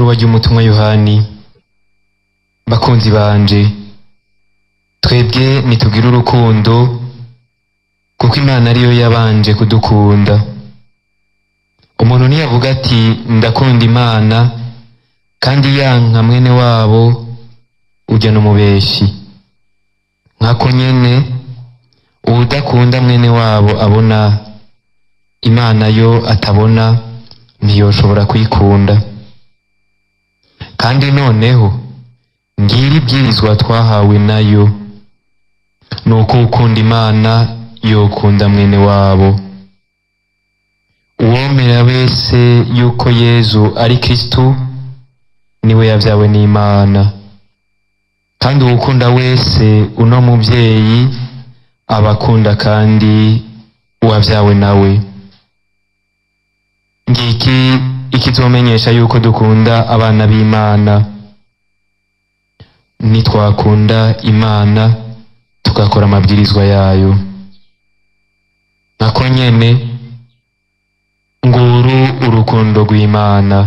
Ibaruwa ry'umutumwa Yohani. Bakunzi banje, twebwe nitugira urukundo kuko Imana ariyo yabanje kudukunda. Umuntu niyavuga ati ndakunda Imana kandi yanka mwene wabo, ujya n'umubeshi. Nkako nyene uwudakunda mwene wabo abona Imana yo atabona, ntiyoshobora kuyikunda. Kandi noneho ngira ibwirizwa twahawe nayo, nuko ukunda Imana yokunda mwene wabo. Uwomera wese yuko Yezu ari Kristu niwe yavyawe n'Imana, kandi uwukunda wese uno muvyeyi abakunda kandi uwavyawe nawe. Ngiki ikizomenyesha yuko dukunda abana b'Imana: nitwakunda Imana tugakora amabwirizwa yayo. Nako nyene nguru urukundo rw'Imana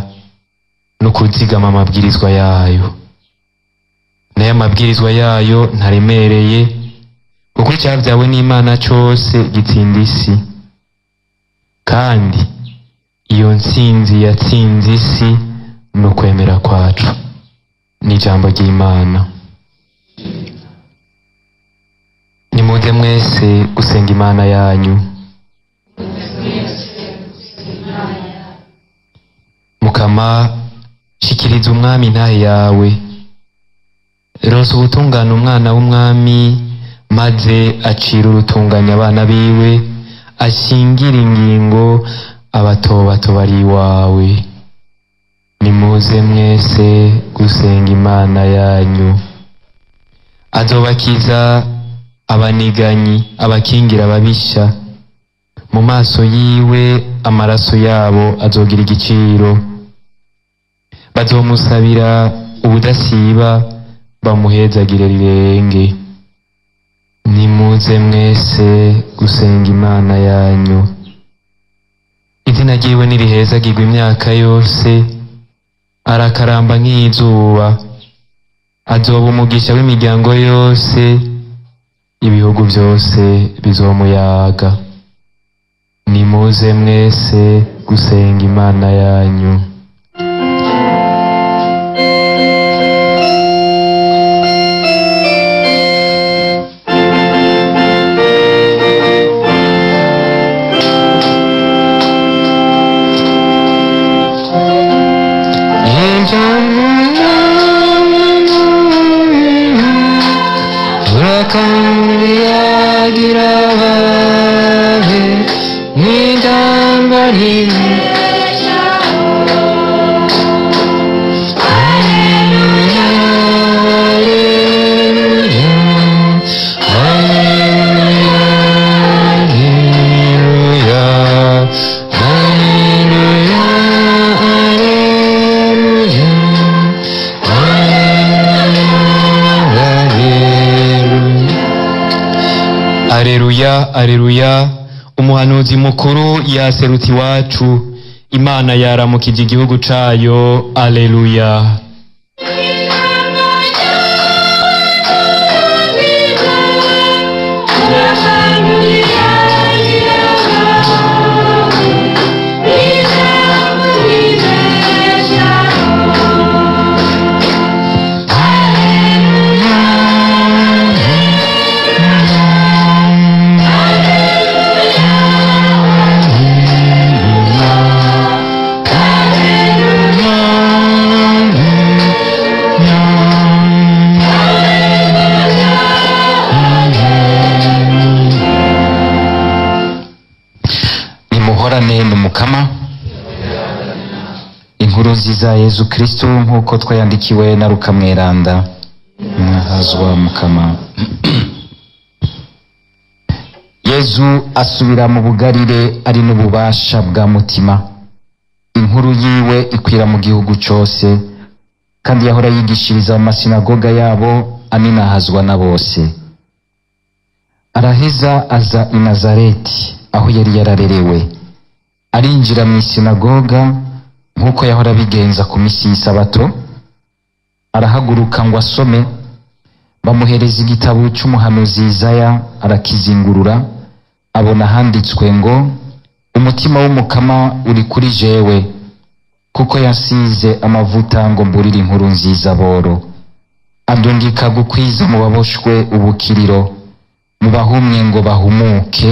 no kuzigama amabwirizwa yayo. Nayo amabwirizwa yayo ntaremereye, kuko icyavyawe n'Imana cose gitsinda isi, kandi iyo ntsinzi yatsinze isi no kwemera kwacu. N'ijambo ry'Imana. Nimuze mwese gusenga Imana yanyu. Mukama, shikiriza umwami intahe yawe, ronsa ubutungane umwana w'umwami, maze acire urutunganya abana biwe, ashingire ingingo abatobato bari iwawe. Nimuze mwese gusenga Imana yanyu. Azobakiza abaniganyi, abakingira ababisha. Mu maso yiwe amaraso yabo azogira igiciro. Bazomusabira ubudasiba, bamuhezagire rirenge. Nimuze mwese gusenga Imana yanyu. Izina ryiwe nirihezagirwa imyaka yose, arakaramba nk'izuba. Azoba umugisha w'imiryango yose, ibihugu byose bizomuyaga. Nimuze mwese gusenga Imana yanyu. Alleluya, alleluya. Umuhanuzi mukuru yaserutse iwacu, Imana yaramukije igihugu cayo. Alleluya. Mukama. Inkuru nziza Yezu Kristo nkuko twayandikiwe na Luka mweranda. Mwahazwa Mukama. Yezu asubira mu bugarire ari n'ububasha bwa mutima. Inkuru yiwe ikwira mu gihugu cyose, kandi yahora yigishiriza mu masinagoga yabo, aninahazwa na bose. Araheza aza i Nazareti aho yari yararerewe, arinjira mu isinagoga Nk'uko yahora abigenza ku misi y'isabato, arahaguruka ngo asome. Bamuhereza igitabo cy'umuhanuzi Yesaya, arakizingurura, abona handitswe ngo: umutima w'Umukama uri kuri jewe, kuko yasize amavuta ngo mburire inkuru nziza boro, andungika gukwiza mu baboshwe ubukiriro, mu bahumye ngo bahumuke,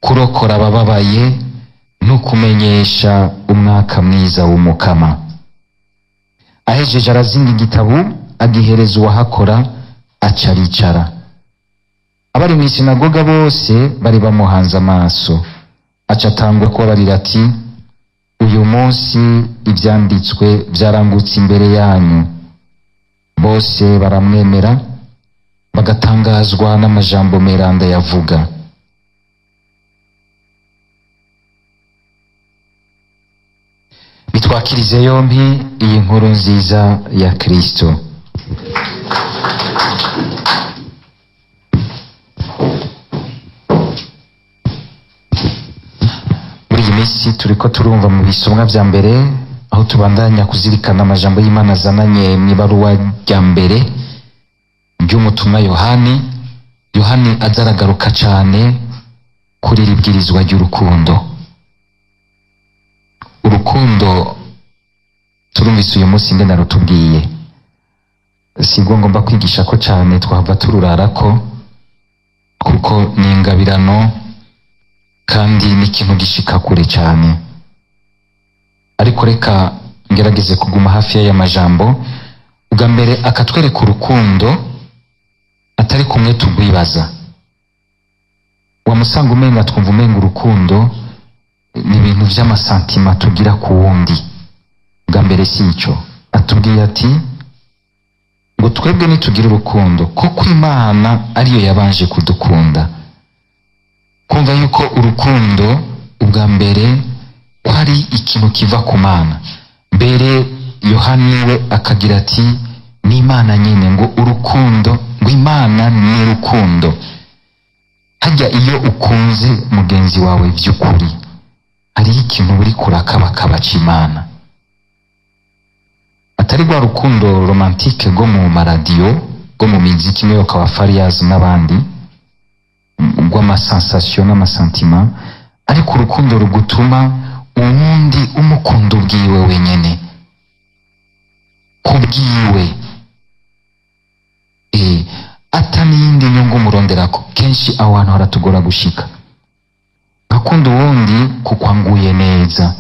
kurokora abababaye no kumenyesha umwaka mwiza w'Umukama. Ahejeje arazinga igitabo, agihereza uwahakora, aca aricara. Abari mu isinagoga bose bari bamuhanze amaso. Aca atangwa kubabarira ati: uyu munsi ibyanditswe byarangutse imbere yanyu. Bose baramwemera, bagatangazwa n'amajambo meranda yavuga. Bitwakirize yombi iyi nkuru nziza ya Kristo. Muri iyi minsi turiko turumva mu bisomwa vya mbere, aho tubandanya kuzirikana amajambo y'Imana azananye mw'ibaruwa rya mbere ry'umutumwa Yohani. Yohani azaragaruka cane kuri iri bwirizwa ry'urukundo. Urukundo turumvise uyu munsi ingene rutubwiye, sibwo ngomba kwigisha ko cane twahava tururarako, kuko ni ingabirano kandi ni ikintu gishika kure cane. Ariko reka ngerageze kuguma hafi y'aya majambo. Ubwa mbere akatwereka urukundo atari kumwe tugwibaza. Wamusanga umenga twumva umenga urukundo ni ibintu vy'amasantima tugira ku wundi. Ubwa mbere si ico. Atubwiye ati ngo twebwe nitugira urukundo kuko Imana ariyo yabanje kudukunda. Kumva yuko urukundo ubwa mbere ko ari ikintu kiva ku Mana. Mbere Yohani we akagira ati ni Imana nyene, ngo urukundo, ngo Imana ni urukundo. Hajya iyo ukunze mugenzi wawe vy'ukuri, hariho ikintu uri kurakabakaba c'Imana. Atari rwa rukundo romantike rwo mu maradiyo, rwo mu miziki imwe bakaba Farias n'abandi, rw'amasensation n'amasantima, ariko urukundo rugutuma uwundi umukunda ubwiwe wenyene, kubwiwe, ata n'iyindi nyungu muronderako. Kenshi aho hantu haratugora gushika. Gakunda uwundi kuko anguye neza,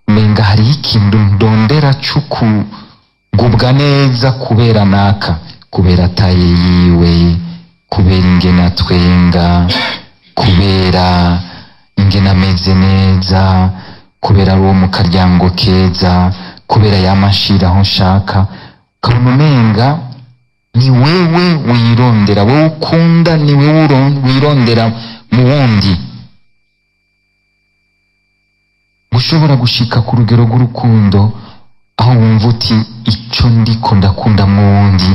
umenga hariho ikintu ndondera c'ukugubwa neza kubera naka, kubera taye yiwe, kubera ingene atwenga, kubera ingene ameze neza, kubera ari uwo mu karyango keza, kubera yamashira aho nshaka. Ukabona umenga ni wewe wirondera, wewe ukunda, ni wewe wirondera mu wundi. Ushobora gushika ku rugero rw'urukundo aho wumva uti ico ndiko ndakunda mu wundi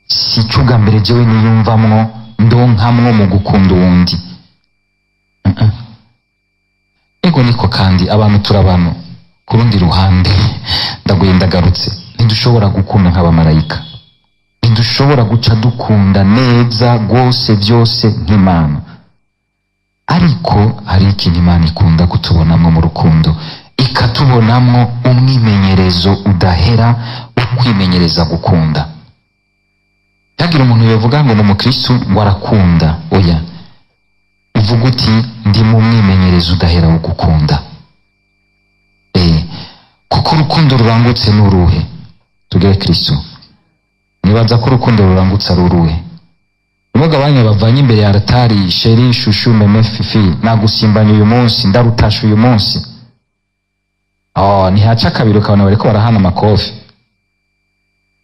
si ico ubwa mbere jewe niyumvamwo, ndonkamwo mu gukunda uwundi. Ego niko kandi abantu turabano. Ku rundi ruhande ndaguye ndagarutse, ntidushobora gukunda nk'abamarayika, ntidushobora guca dukunda neza rwose byose nk'Imana. Ariko hari ikintu Imana ikunda kutubonamwo mu rukundo, ikatubonamwo umwimenyerezo udahera wo kwimenyereza gukunda. Yagira umuntu yovuga ngo ni umukristo ngo arakunda, oya, uvuga uti ndi mu mwimenyerezo udahera wo gukunda. Kuko urukundo rurangutse ni uruhe? Tugere Kristo. Nibaza ko urukundo rurangutse ari uruhe? Umugabane bavanye imbere ya altari, sheri, shushu, meme, fifi, nagusimbanye uyu munsi, ndarutasha uyu munsi. Oh, ntihaca kabiri ukabona bariko barahana amakofi.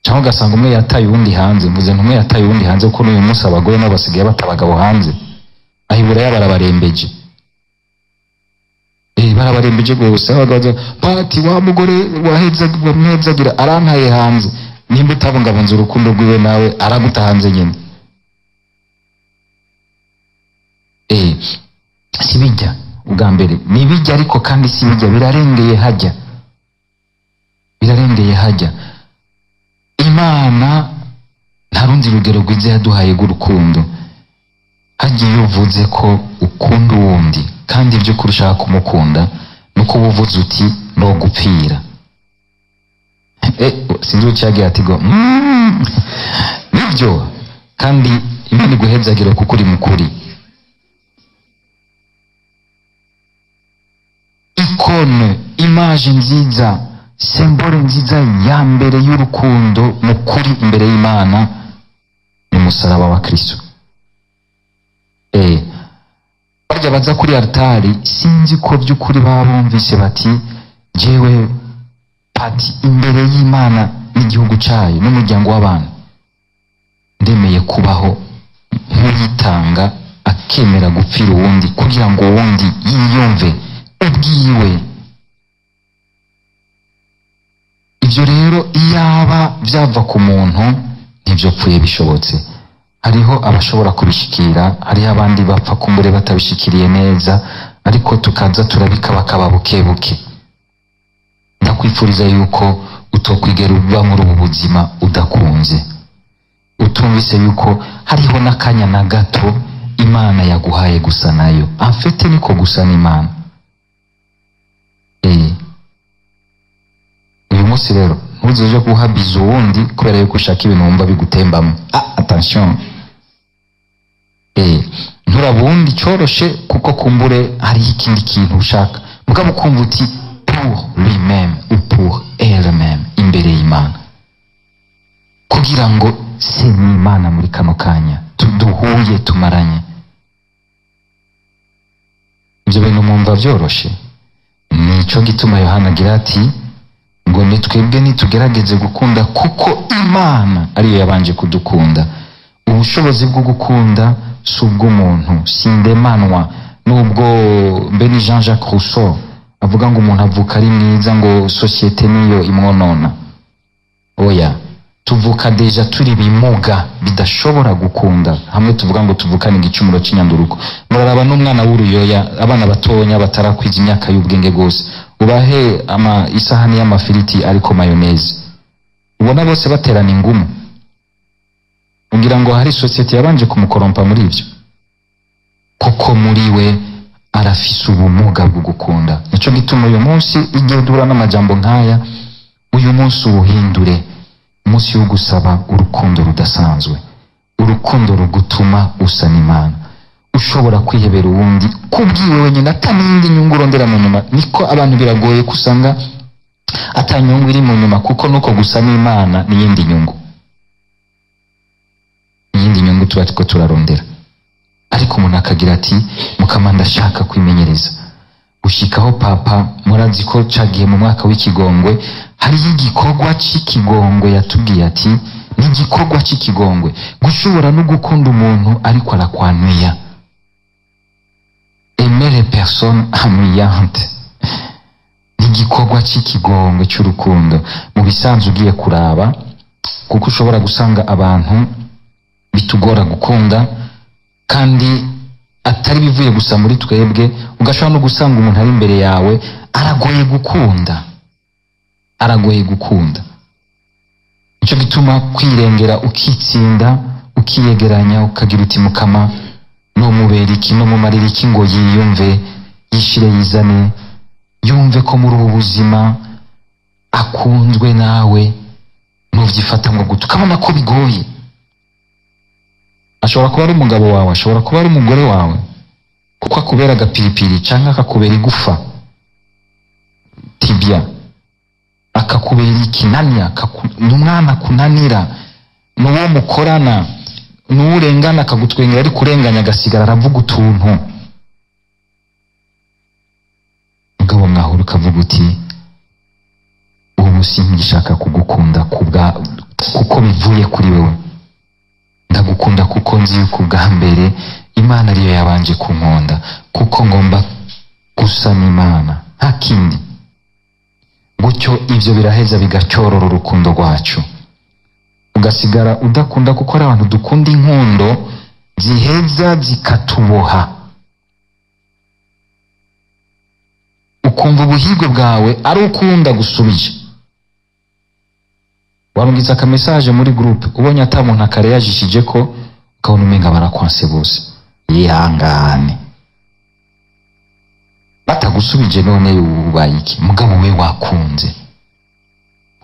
Cyangwa ugasanga umwe yataye uwundi hanze. Mvuze nti umwe yataye uwundi hanze kuko n'uyu munsi abagore nabo basigaye bata abagabo hanze. Aho iburaya barabarembeje. Barabarembeje rwose. Abagabo pati wa mugore waheza wamwezagira arantaye hanze. Nimba utabungabunze urukundo rwiwe nawe araguta hanze nyine. Si bijya. Ubwa mbere ni bijya, ariko kandi si bijya, birarengeye hajya, birarengeye hajya. Imana nta rundi rugero rwiza yaduhaye rw'urukundo. Hagiye iyo uvuze ko ukunda uwundi kandi by'ukuri ushaka kumukunda, nuko uba uvuze uti no gupfira. Sinzi ucyagiye ati go nibyo, kandi Imana iguhezagire kuko uri mukuri. Icône, image nziza, symbole nziza ya mbere y'urukundo mukuri imbere y'Imana ni umusaraba wa Kristo. Barya baza kuri altari, sinzi ko by'ukuri babumvise bati jewe pati imbere y'Imana n'igihugu cyayo n'umuryango w'abantu ndemeye kubaho nk'uyitanga, akemera gupfira uwundi kugira ngo uwundi yiyumve ubwiwe. Ibyo rero iyaba byava ku muntu ntibyopfuye bishobotse. Hariho abashobora kubishikira, hariho abandi bapfa kumbure batabishikiriye neza, ariko tukaza turabikabakaba buke buke. Ndakwifuriza yuko utokwigera uba muri ubu buzima udakunze, utumvise yuko hariho n'akanya na gato Imana yaguhaye gusa nayo. Afite niko gusa n'Imana. Uyu munsi rero ntuzoje guhabiza uwundi kubera yuko ushaka ibintu wumva bigutembamo. Attention. Nturabundi cyoroshe kuko kumbure hari ikindi kintu ushaka, mugabo ukumva uti pour lui-même ou pour elle-même imbere y'Imana, kugira ngo se n'Imana muri kano kanya tuduhuye tumaranye. Ibyo bintu mwumva byoroshe. Nico gituma Yohana agira ati ngo ni twebwe nitugerageze gukunda kuko Imana ariyo yabanje kudukunda. Ubushobozi bwo gukunda si ubw'umuntu, si ndemanwa. Nubwo mbe ni Jean-Jacques Rousseau avuga ngo umuntu avuka ari mwiza, ngo societe niyo imwonona. Oya, tuvuka deja turi bimuga bidashobora gukunda. Hamwe tuvuga ngo tuvukane igicumuro cy'inyanduruko. Muraraba n'umwana w'uruyoya, abana batonya batarakwiza imyaka y'ubwenge gose, ubahe ama isahani y'amafiriti ariko mayonnaise, ubona bose baterana ingumu. Ugira ngo hari societe yabanje kumukorompa muri ibyo, kuko muri we arafise ubumuga bwo gukunda. Nico gituma uyu munsi igihe duhura n'amajambo nkaya, uyu munsi uwuhindure umunsi wo gusaba urukundo rudasanzwe, urukundo rugutuma usa n'Imana, ushobora kwihebera uwundi kubwiwe wenyine, atanindi nyungu urondera mu nyuma. Niko abantu biragoye kusanga atanyungu iri mu nyuma, kuko nuko gusa n'Imana n'iyindi nyungu, n'iyindi nyungu tuba tuko turarondera. Ariko umuntu akagira ati mukama ndashaka kwimenyereza. Gushikaho papa murazi ko cagiye mu mwaka w'ikigongwe, hari igikorwa c'ikigongwe yatubwiye ati ni igikorwa c'ikigongwe gushobora no gukunda umuntu ariko arakwanuya. Aimer les personnes ennuyantes ni igikorwa c'ikigongwe c'urukundo. Mu bisanzwe ugiye kuraba, kuko ushobora gusanga abantu bitugora gukunda kandi atari bivuye gusa muri twebwe, ugashobora no gusanga umuntu ari imbere yawe aragoye gukunda, aragoye gukunda. Nico gituma kwirengera, ukitsinda, ukiyegeranya, ukagira uti mukama no mubera iki, no mumarira iki ngo yiyumve, yishire yizane, yumve ko muri ubu buzima akunzwe nawe. Nuvyifata ngo gute, ukabona ko bigoye. Ashobora kuba ari umugabo wawe, ashobora kuba ari umugore wawe, kuko akubera agapiripiri cyangwa akakubera igufa tibia, akakubera ikinania, n'umwana kunanira, n'uwo mukorana, n'urengana akagutwengera, ari kurenganya agasigara aravuga utuntu. Mugabo mwahura ukavuga uti ubu sinkishaka kugukunda kuko bivuye kuri wewe, ndagukunda kuko nzi yuko ubwa mbere Imana ariyo yabanje kunkunda, kuko ngomba gusa n'Imana nta kindi. Gutyo ibyo biraheza bigacyorora urukundo rwacu, ugasigara udakunda kuko ari abantu dukunda inkundo ziheza zikatuboha. Ukumva ubuhirwe bwawe ari ukunda gusubije. Warungiza aka message muri groupe, ubonye ata muntu akare yajishije ko, ukabona umenga barakwanse bose. Yihangane. Batagusubije none ubaye iki? Mugabo we wakunze.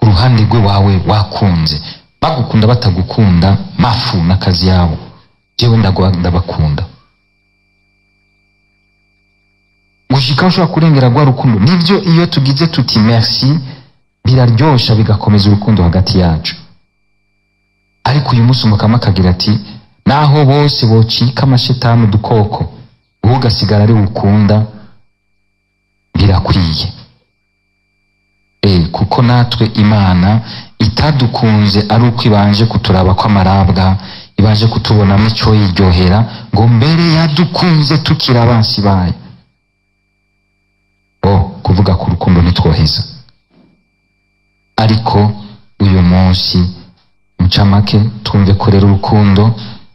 Uruhande rwe wawe wakunze. Bagukunda batagukunda, mafu n'akazi yabo. Jewe ndabakunda. Gushika ushobora kurengera rwa rukundo. Nivyo iyo tugize tuti merci biraryosha bigakomeza urukundo hagati yacu. Ariko uyu munsi umukama akagira ati naho bose bocika amashetani udukoko, wowe ugasigara ari ukunda, birakwiye. Kuko natwe Imana itadukunze ari uko ibanje kuturaba kw'amarabwa, ibanje kutubonamo ico yiryohera, ngo mbere yadukunze tukiri abansi bayo. Kuvuga ku rukundo ntitwoheza. Ariko uyu munsi mucamake twumve ko rero urukundo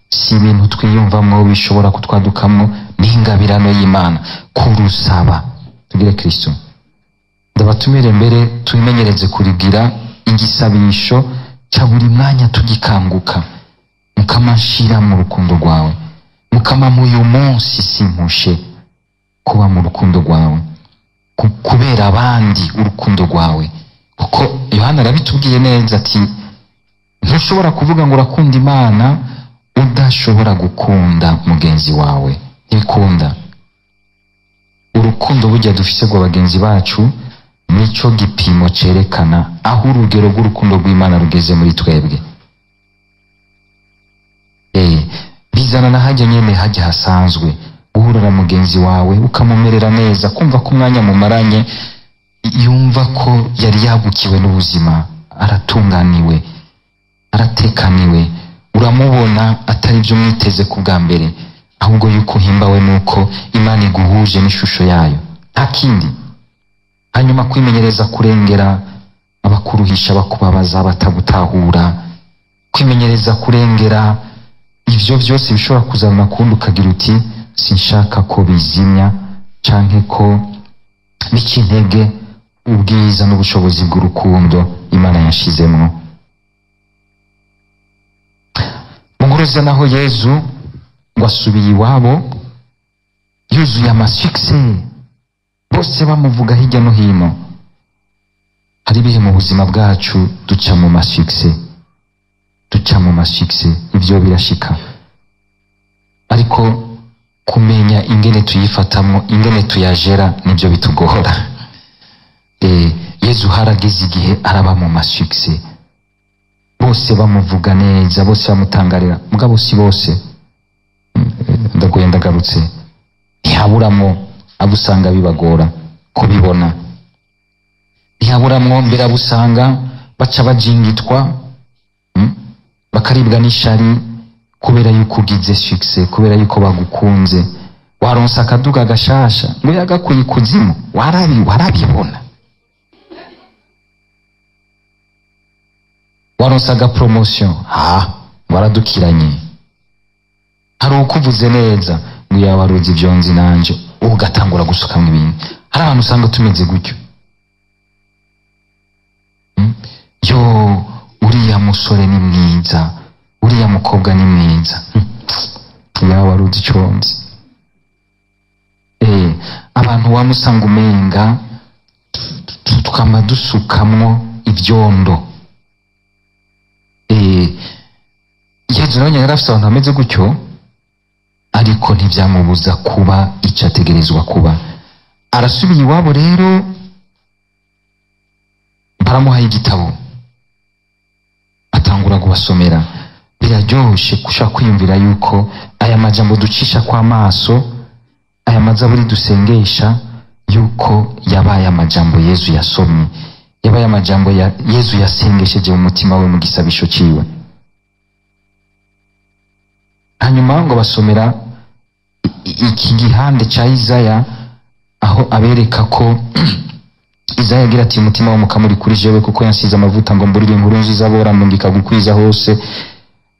si ibintu twiyumvamwo bishobora kutwadukamwo, n'ingabirano y'Imana kurusaba. Tugire Kristo. Ndabatumire mbere tubimenyereze kurigira igisabisho ca buri mwanya tugikanguka. Mukama nshira mu rukundo rwawe. Mukama muyu munsi simpushe kuba mu rukundo rwawe, kubera abandi urukundo rwawe. Kuko Yohana arabitubwiye neza ati ntushobora kuvuga ngo urakunda Imana udashobora gukunda mugenzi wawe. Ntibikunda. Urukundo burya dufise rwa bagenzi bacu nico gipimo cerekana aho urugero rw'urukundo rw'Imana rugeze muri twebwe. Bizana na hajya nyene hajya hasanzwe, guhura na mugenzi wawe ukamumerera neza, kumva ko umwanya mumaranye yumva ko yari yagukiwe n'ubuzima, aratunganiwe, aratekaniwe, uramubona atari byo mwiteze ku bwa mbere, ahubwo yuko uhimbawe nuko Imana iguhuje n'ishusho yayo, nta kindi. Hanyuma kwimenyereza kurengera abakuruhisha, bakubabaza, batagutahura, kwimenyereza kurengera ivyo vyose bishobora kuzana kundi ukagira uti sinshaka ko bizimya canke ko bica intege ubwiza n'ubushobozi bw'urukundo Imana yashizemwo. Mu nkuru nziza naho Yezu ngo asubiye iwabo yuzuye amasuccès, bose bamuvuga hirya no hino. Hari ibihe mu buzima bwacu duca mu masuccès, duca mu masuccès, ivyo birashika. Ariko kumenya ingene tuyifatamwo, ingene tuyajera, nivyo bitugora. Yezu harageze igihe araba mu masuccès, bose bamuvuga neza, bose bamutangarira, mugabo si bose. Ndagoye ndagarutse, ntihaburamwo abo usanga bibagora kubibona, ntihaburamwo mbere abo usanga baca bajingitwa, bakaribwa n'ishari kubera yuko ugize succès, kubera yuko bagukunze. Waronse akaduga gashasha ngo yagakuye ikuzimu, warabibona. Waronse aga promotion, waradukiranye. Hari ukuvuze neza ngo yabaruzi ivyonzi nanje, ugatangura gusukamwa ibintu. Hari abantu usanga tumeze gutyo. Yo uriya musore ni mwiza, uriya mukobwa ni mwiza, yabaruzi iconzi. Abantu wamusanga umenga tukama dusukamwo ivyondo. Yezu nawe yari afise abantu bameze gutyo, ariko ntivyamubuza kuba ico ategerezwa kuba. Arasubiye iwabo rero, baramuhaye igitabo atangura kubasomera. Biraryoshe gushaka kwiyumvira yuko aya majambo ducisha kwa maso, aya mazaburi dusengesha, yuko yabaye amajambo Yezu yasomye, yabaye amajambo ya Yezu yasengesheje mu mutima we mu gisabisho ciwe. Hanyuma ngo basomera iki gihande ca Isaya, aho abereka ko Isaya agira ati umutima w'Umukama uri kuri jewe, kuko yansize amavuta ngo mburire inkuru nziza bora, ndungika gukwiza hose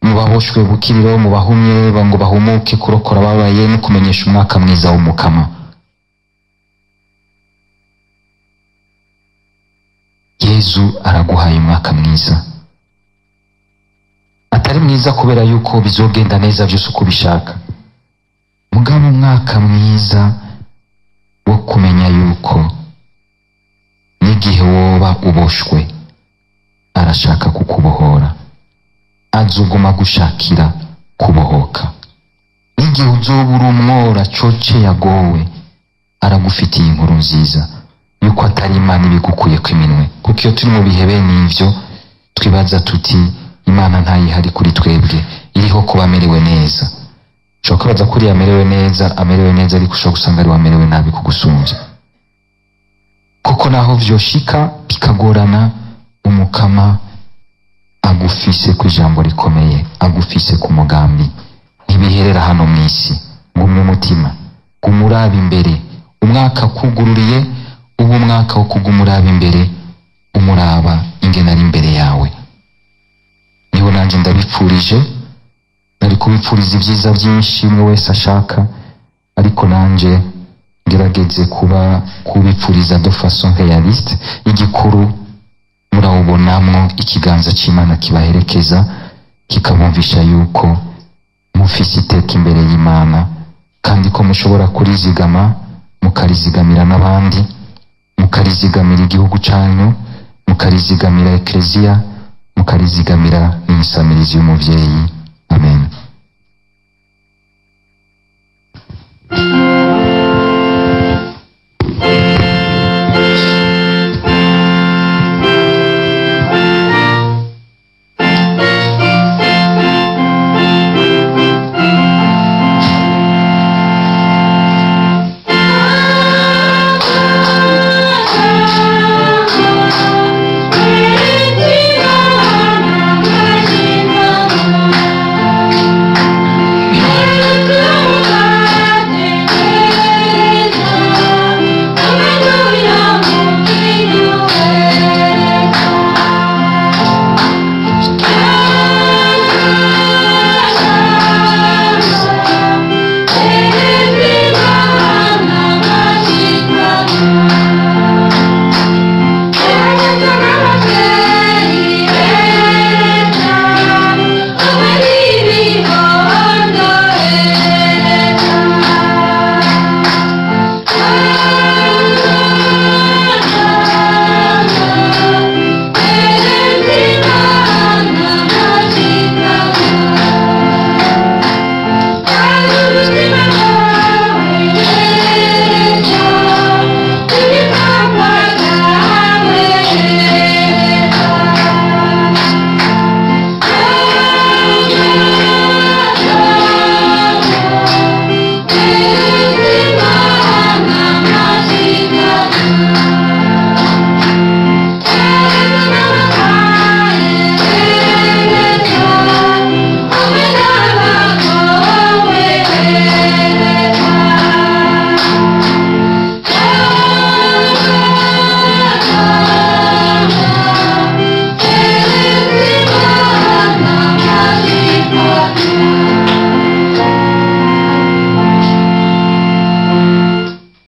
mu baboshwe bukiriro, mu bahumye ngo bahumuke, kurokora ababaye no kumenyesha umwaka mwiza w'Umukama. Yezu araguhaye umwaka mwiza, atari mwiza kubera yuko bizogenda neza byose uko ubishaka, mugabo umwaka mwiza wo kumenya yuko n'igihe woba uboshwe arashaka kukubohora, azuguma gushakira kubohoka. N'igihe uzoba uri umwora coce yagowe, aragufitiye inkuru nziza yuko atari Imana ibigukuyeko iminwe. Kuko iyo turi mu bihe bene ivyo twibaza tuti Imana ntayihari kuri twebwe, iriho kuba amerewe neza. Ushobora kwibaza ko uriya amerewe neza, amerewe neza, ariko ushobora gusanga ari we amerewe nabi kugusumbya. Kuko naho vyoshika bikagorana, umukama agufise ku ijambo rikomeye, agufise ku mugambi. Ntibiherera hano mw'isi. Gumya umutima, guma uraba imbere. Umwaka kugururiye uba umwaka wo kuguma uraba imbere, umuraba ingene ari imbere yawe. Niho nanje ndabipfurije, nari kubipfuriza ibyiza byinshi umwe wese ashaka, ariko nanje ngerageze kuba kubipfuriza de façon réaliste. Igikuru murawubonamwo ikiganza c'Imana kibaherekeza, kikabumvisha yuko mufise iteka imbere y'Imana, kandi ko mushobora kurizigama, mukarizigamira n'abandi, mukarizigamira igihugu canyu, mukarizigamira Ekleziya, mukarizigamira n'insamirizi y'umuvyeyi. Amen.